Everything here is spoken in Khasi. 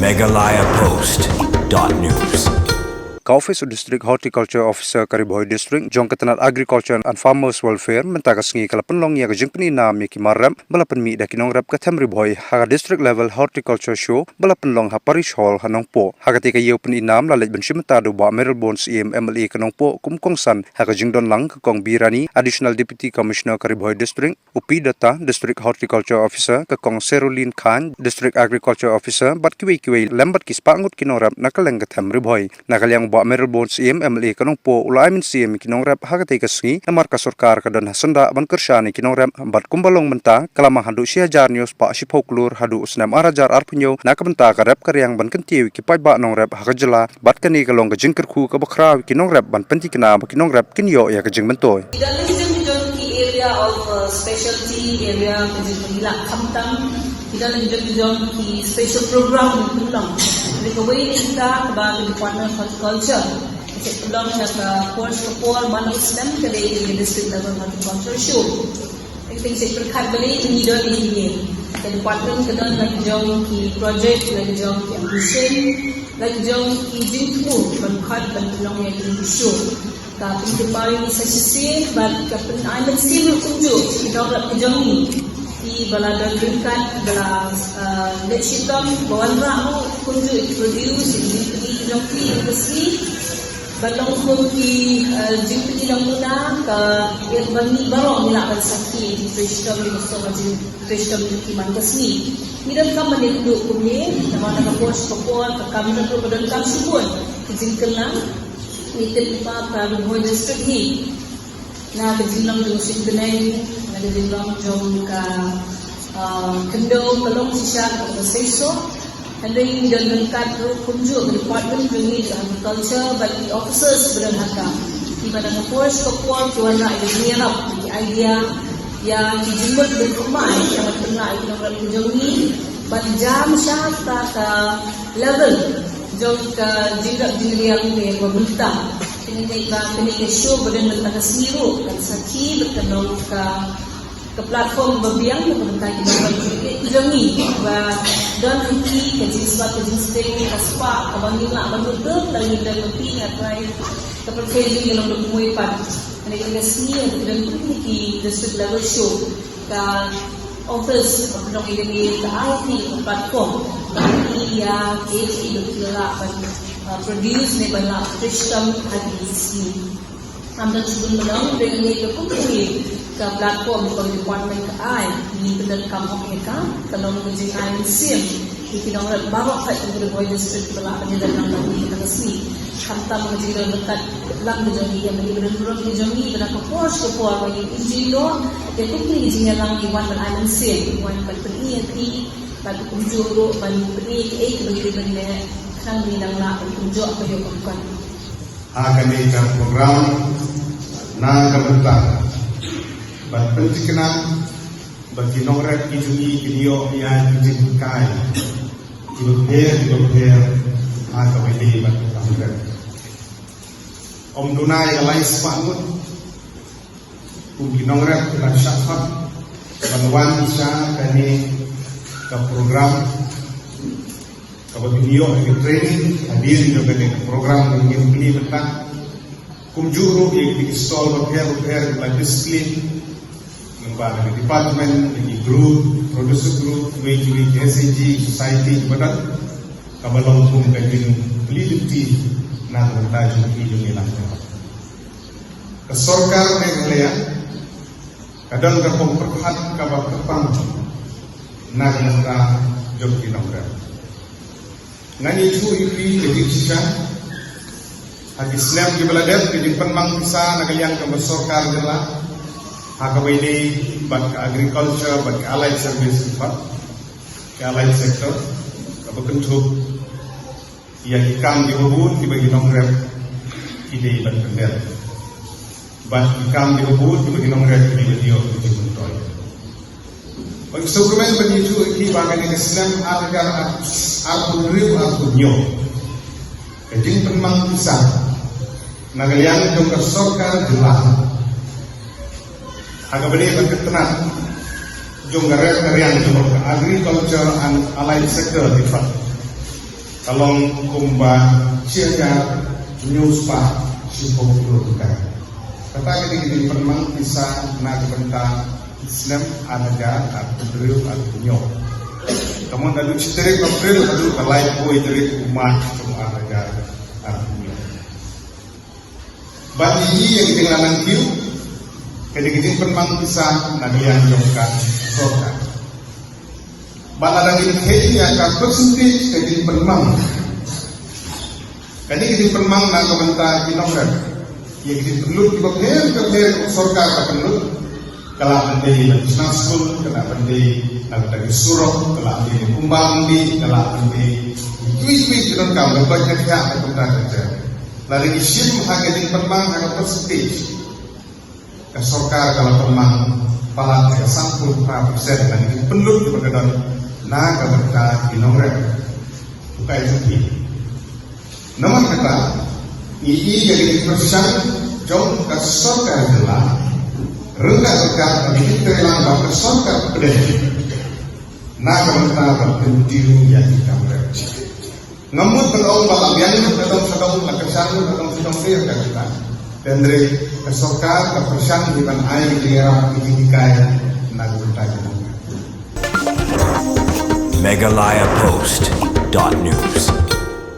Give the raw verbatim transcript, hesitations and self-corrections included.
Meghalaya Post dot news. Ka Office of District Horticulture Officer ka Ri Bhoi District jong ka tnat Agriculture and Farmers Welfare mynta ka sngi ka la pynlong ïa ka jingpyni nam ïa ki mar rep ba la pynmih da ki nongrep ka them Ri Bhoi ha ka District Level Horticulture Show ba la pynlong ha Parish Hall ha Nongpoh. Ha kata ka ïew pyni nam la leit ban shim bynta da u Bah Mayralborn Syiem, M L A ka Nongpoh, kum u kongsan, ha ka jingdon lang ka Kong Birani, Additional Deputy Commissioner ka Ri Bhoi District, u P Dutta, District Horticulture Officer, ka Kong Serulin Khan, District Agriculture Officer, bad kiwei kiwei lem bad ki spah ngut ki nongrep na ka liang ka them Ri Bhoi. Na ka liang u Bah Mayralborn Syiem, M L A ka Nongpoh, u la ai mynsiem ïa ki nongrep ha kata ka sngi, namar ka sorkar ka don ha syndah ban kyrshan ïa ki nongrep, bad kumba long mynta, ka la mang haduh shi hajar hynñiew spah shiphew klur haduh u snem ar hajar arphew hynñiew na ka bynta ka rep ka riang ban kyntiew ïa ki paidbah nongrep ha ka jylla, bad kane ka long ka jingkyrkhu kaba khraw ïa ki nongrep ban pyntikna ba ki nongrep kin ïoh ïa ka jingmyntoi. Ki don la ki jong ki jong ki area of, uh, specialty area ka jong ka ïaleh khamtam. Ki don la ki jong ki jong ki special program ki pynlong. Hynrei kawei na kita kaba ka Department of Horticulture ka pynlong ha ka por sha ka por man la u snem ka dei ka District Level Horticulture Show. Ka jingpyrkhat ba ngi don ïa kine. Ka department ka don la ki jong ki project, la ki jong ki ambition, la ki jong ki jingthmu ban khot ban pynlong ïa kine ki show. Ka pynkyntiew ïa ngi sa shisien bad ka pynai mynsiem ruh kumjuh ki nongrep ki jong ngi. Kiba la don ryngkat, ba la, uh, leit shitom, ba wanrah ruh kumjuh ki produce, ki jingpyni ki jong ki, ki sngi. Ban long kum ki, eh, jingpyni namuna ka, ïa ba ngi baroh ngi lah ban sakhi ïa ki trei shitom, ïa ka song ka jingtrei shitom jong ki man ka sngi. Ngi donkam ban ïakynduh kumne namar na ka por sha ka por ka kam jong ka ba donkam shibun ki jingkylla. Ngi tip ba ka Ri Bhoi District hi na ka jinglong jong ka suiñ bneng, na ka jinglong jong ka, ah, khyndew ka long shisha kaba seisoh. Hynrei ngi don ryngkat ruh kumjuh ka department jong ngi, ka agriculture, bad ki officers ba don ha ka. Kiba na ka por sha ka por ki wanrah ïa ka jingïarap, ki idea, ïa ki jingmut jingkyrmen, ïa ban pynlah ïa ki nongrep ki jong ngi ban jam sha kata ka level jong ka jingrep jingriang kaba mynta. Kane ka, kane ka show ba don mynta ka sngi ruh kan sakhi bad kan long ka ka platform ba biang na ka bynta ki nongrep ki jong ngi ba don ha ki ka jingspah, ka jingsteng, ka spah kaba ngim lah ban mutdur lada ngim don ma ki. Nga trai ka pyrthei jong ngi long da kmie pat. Kane ka sngi ha ka don ki district level show ka office ka pynlong ïa kane ka ai ki ka platform ba ki ïa ki ki ba ki lah ban, uh, produce ne ban lah trei shitom ha ki sngi. Am don shibun ba long, hynrei kane ka kum kane ka platform ka department ka ai, ngi pyndonkam hok ïa ka, ka long ka jingai mynsiem ïa ki nongrep baroh ha ka Ri Bhoi District ba la pyndonkam lang ïa ka sngi. Khamtam ka jingdon ryngkat lang ka jong ngi ïa ki briew baroh ki jong ngi, ba na ka por sha ka por ba ngi ïohi noh ïa kum kane ka jingïalang, ngi wan ban ai mynsiem, ngi wan ban pyni ïa ki, ban kumjuh ruh, ban pyni ïa ki, ïa ki ba ngi dei ban leh, khnang ngi nang lah ban kumjuh ka ïoh ka kon. Ha kane ka program na ka bynta ban pynthikna ba ki nongrep ki jong ngi kin ïoh ïa ki jinghikai kiba pher kiba pher ha kaba ïadei bad ka nongrep. Ym duna ïa ka lai spah ngut kum ki nongrep ki la shah khot ban wan sha kane ka program kaba kin ïoh ïa ka training hadien jong kane ka program ba ngin pyni mynta. Kumjuh ruh ïa ki stall bapher bapher kiba la display lyngba na ki department, na ki group, producer group, kiwei kiwei ki S H G, society kiba don, kaba long kum ka jingpyllait lynti na ka bynta jong ki jong ngi lang. Ka sorkar Meghalaya ka don ka rukom pyrkhat kaba kyrpang na ka bynta jong ki nongrep. Ngan ïathuh ïa phi ka jingshisha ha ki snem kiba la dep, ka jingpynmang pisa na ka liang jong ka sorkar jylla ha kaba ïadei bad ka agriculture bad ka allied service, bad ka allied sector, kaba kynthup ïa ki kam kiba bun kiba ki nongrep ki dei ban pyndep bad ki kam kiba bun kiba ki nongrep ki dei ban ïoh ki jingmyntoi. Bad sngewkmen ban ïathuh ïa phi ba kane ka snem ar hajar arphew hynriew arphew hynñiew, ka jingpynmang pisa na ka liang jong ka sorkar jylla ha kaba ïadei bad ka tnat jong ka rep ka riang jong ka agriculture and allied sector, IFAD, Ka long kumba shi hajar hynñiew spah shiphew klur tyngka. Kata ka dei ka jingpynmang pisa na ka bynta u snem ar hajar arphew hynñiew. Ka mut naduh shi tarik April haduh ka laiphew tarik u March jong ar hajar arphew hynñiew. Ban ïohi ïa ka jingïalang kiew, ka dei ka jingpynmang pisa na ka liang jong ka sorkar. Bad lada ngin kheiñ ïa ka percentage ka jingpynmang. Kane ka jingpynmang na ka bynta ki nongrep. Ïa ka jingpynlut kiba pher ba pher ka sorkar ka pynlut. Ka lah ban dei na ka skul, ka lah ban dei na ka surok, ka lah ban dei kumba ban dei, ka lah ban dei kiwei kiwei ki donkam, ka bad ka thiah ka bynta ka jingpynmang. Lada ngi shim ha ka jingpynmang ha ka percentage, ka sorkar ka la pynmang palat ïa ka sanphew phra percent na ka jingpynlut kaba ka don na ka bynta ki nongrep. Ukai jong phi. Namar kata, ngi i ïa ka jingpyrshang jong ka sorkar jylla, ryngkat ryngkat ka jingtreilang ba ka sorkar pdeng na ka bynta ban kyntiew ïa ki kam rep. Ngam mut ban ong ba la biang lut ka dong sha dong, la kyrshan lut ka dong sha dong, te ka kita. Hynrei ka sorkar ka pyrshang hi ban ai ki jingïarap, ki jinghikai na ka bynta jong ka. Meghalaya Post dot news.